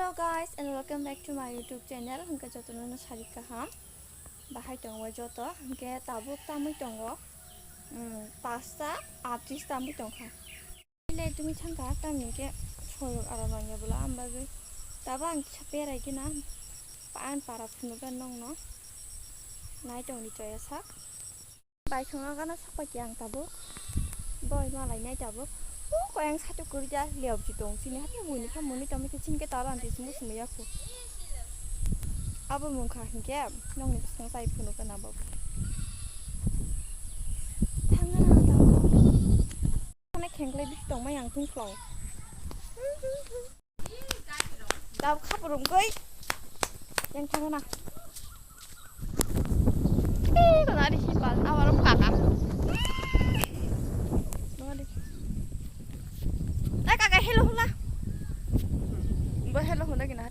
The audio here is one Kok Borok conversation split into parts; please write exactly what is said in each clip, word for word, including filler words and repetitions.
Hello guys and welcome back to my YouTube channel. Hwnkhe jotono no sari kaham. Bahai tongo joto. Hwnkhe tabuk tamwi tongo. Hmm, pasta atris tamwi tongkha. Ile tumi thangkha tamni khe soyok aro manya bwla ambagwi. Tabuk ang kisa berai gina. Pan para phunuga nongno. Nai tongdi choya sak. Bai songno gana sakpai khe ang tabuk. Boi malai nai tabuk. O koyang sato kwrwida liyab ji tong chini hapya buini kha muni tongwi khe chini khe taro ang twi sumui sumui yakho. Abo mungkha hinkhe nongni bwskango chai phunukgwna bo. Thangna nang tabuk. Khana khenglai bisi tongmai ang tungphlau. Dab khaprumgwi yang thangna. Eh, kona ari himbal, awaro kaka. Nadi. Eh, kaka, hello hula. Bo hello hula gina.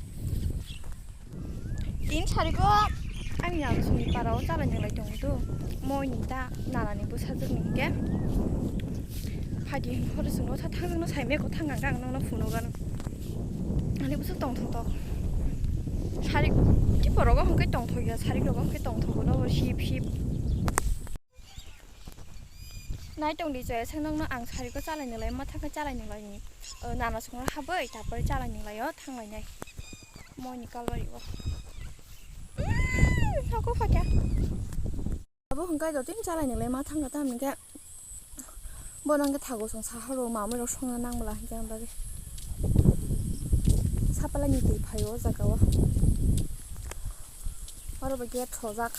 Tin sarigo ani yang sumi parao chalai nilai tongo do. Moi ni ta nana ni bwsajwk ni hwnkhe. Phadi horo chwngno sa thang no sai me ko thang ang ang no phuno gano. Ani bwswk tongthok tok. Sarik, ki porogo hwnkhe tongthok ya, sarik rogo hwnkhe tongthogo no sip sip. Nai tong di choya sang nokno ang sariko chalai nilai, ma thangkhe chalai nilai ni. O, nana songno habwi, tapore chalai nilai o, thanglai nai. Moi ni kalbari o. Mm, hoko phakya. Abo hwnkhe jotoni chalai nilai ma thangkha tamni khe. Bono hwnkhe thago song sahoro mamwi rok songna nang bwla hwnkhe ang bagwi. Sapalai ni twi phaio o jaga o. Oro bo gate rojak.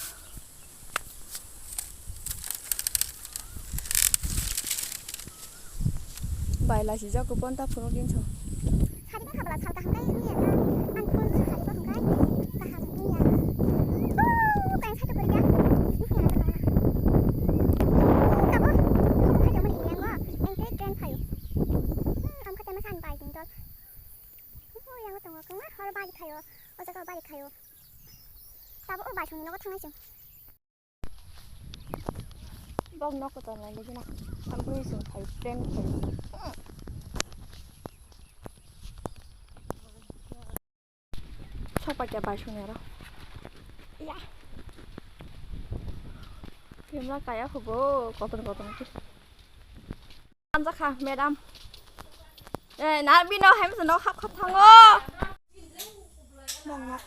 Bai laisijak kupon ta phunuk din song. Sari kha bwla sal kaham kai ni ya. Ang phone sa sari ko hwnkhe kaham ni ya. Oh, kain sa to kori ya. Ni ya na. Kabo. Kabo kha jamani yang go. Yang tei train phaio. Hmm, am kha tema san bai jing dol. Oh, yang tongo kongma hor bari khaio. O jaga bari khaio. Tabo o bai songni nogo thangnai chwng. Bok nok kotor nai lagi na. Ang bui sung phai, train phai. Sok paikya bai sung aro. Ya. Pimla kaya hubo kotor kotor ki. Anjakha, madam. Eh, na bino hai masa nok hap hap thango. Nok nok.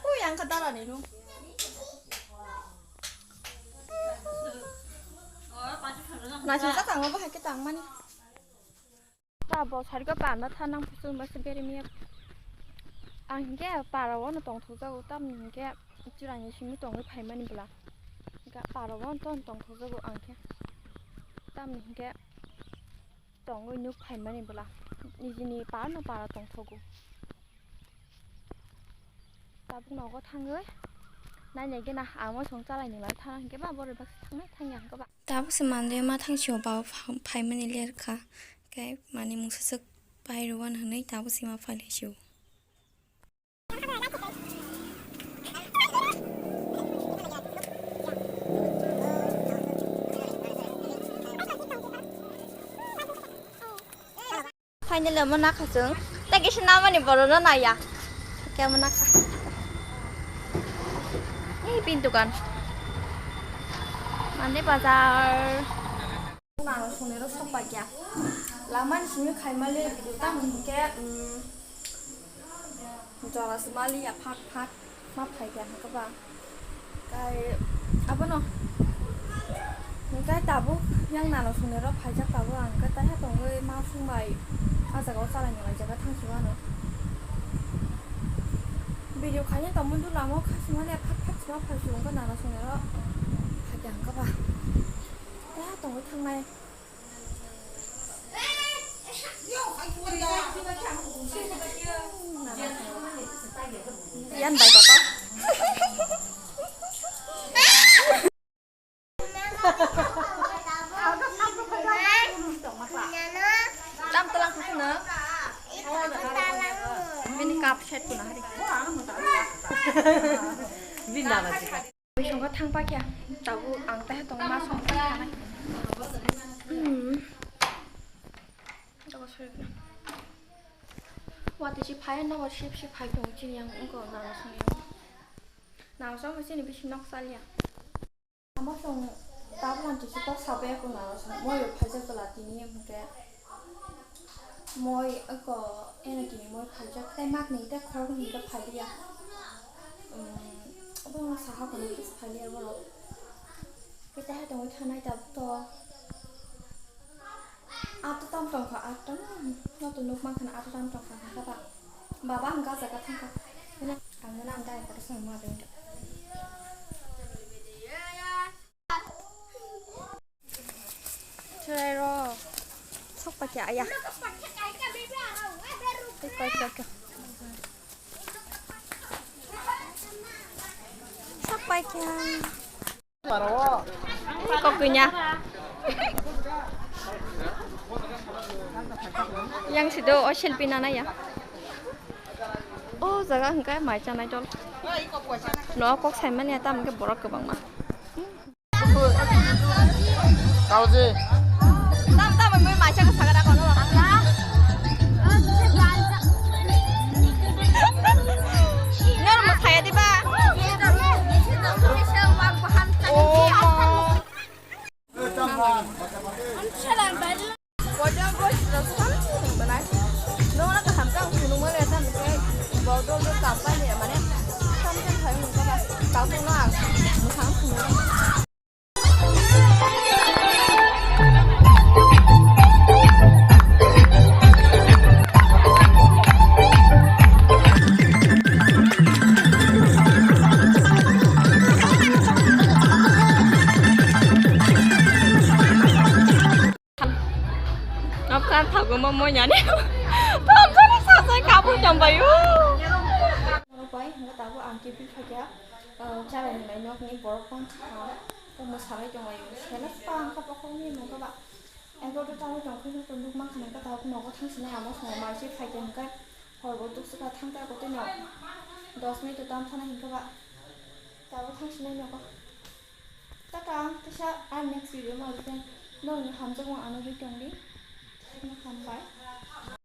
Ui, ang kha dala ni room. Naisingsa tangma bahai khe tangmani. Ta bo sariko panda thanang puchung ba se beri miya. Ang hinkhe para o no tongthok jago, tamni hinkhe chwraini simi tongwi phaimani bwla. Hinkhe para o no ton tongthok jago ang khe. Tamni hinkhe tongwi nuk phaimani bwla. Nijini para no para tongthogo. Tabuk nogo thangwi nainai gena ang mosong chalai nilai thana hinkhe ba borok baksa thangnai thangya hinkhe ba. Tabuk se manjui ma thangsio ba pha-, phaimani lerkha khe mani mungsaswk pai rwan hwnwi tabuk se ma phailaisio. Finally, omo nakha chwng. Tei kisa namani borokno naiya. Khe omo nakha. Ei, pin dukan. Mande bazar. Nang songnai rok sok paikya. Lamani simi khaimali video tamo hinkhe, mm, jora se maliya phak phak. Ma phaikha hwnkhe ba. Kai abono. Hwnkhe tabuk yang nano songni rok phaijak tabuk ang khe taiha tongwi ma songbai. Ah jaga o chalai nang lai jaga thang sio ano. Video khaina tongmani dula mo kha sima le phak phak sima phai sio hwnkhe nano songni rok phaikha hwnkhe ba. Taiha tongwi thangnai. Yan bai baba. Tam talang khasuna. Mini cup set kuna hari. Bina ba. Bisongo thang pakya, tabuk ang taiha tongo ma song thanai. Hmm. Tabuk sori. Watwi si phai, nobar sip sip phai tongo chini yang wngkha nana songya. Nana songma chini bisi nok salya. Amo song tabuk ang chisi kok sabai ako nana song. Moi rok phaijak bwla tini hwnkhe. Moi ako eno tini moi phaijak tei mak ni tei khorok ni hwnkhe phailia. Um, obo saha kono kis phailia borok. Kete hai tongwi thanai tabuk to. Ato tam tongkha, ato tam. Noto nuk mankha na ato tam tongkha, hwnkha ba. Baba ang gajak thangkha. Ang nang dai kotor song ma beng. Chwrai ro. Sok pa kya ya. Tik koi kya kya. Sok pa kya. Koknya. Yang sido o selfie nana ya. O jaga hwnkhe mai chanai dol. No kok saimani ya tam hwnkhe borok kwbangma. Tauji. Tam tam mai mai chang saga da kono. Nor mo saya di ba. Oh. Pojang boys rok sam belai. Nong na kaham kang phunuk mani tam ke. Bodol do tam pai ni mane. Sam sam thai mun ka ba. Tau phunuk ang. Mukhang phunuk. Apkan thago ma moyani. Thamsani sasai kabu jambayo. Pai hwnga tabo ang kipil khaikha, ah, charai hinai nokni borok bangkha, ah, tamo sabai tonglaio. Sela pa ang kha bokhokni mungkha ba. Ego to tamo tongkhai no tonduk mankha nangkha tabuk nogo thangsinai amo songo mai se phaikha hwnkhe horbo tuksuka thangkha kotoi no dos minute tam thana hinkha ba. Tabuk thangsinai nogo. Tata, ang kisa ang next video ma rwkhe nokni hamjakmung ano ri tongdi. Hambai.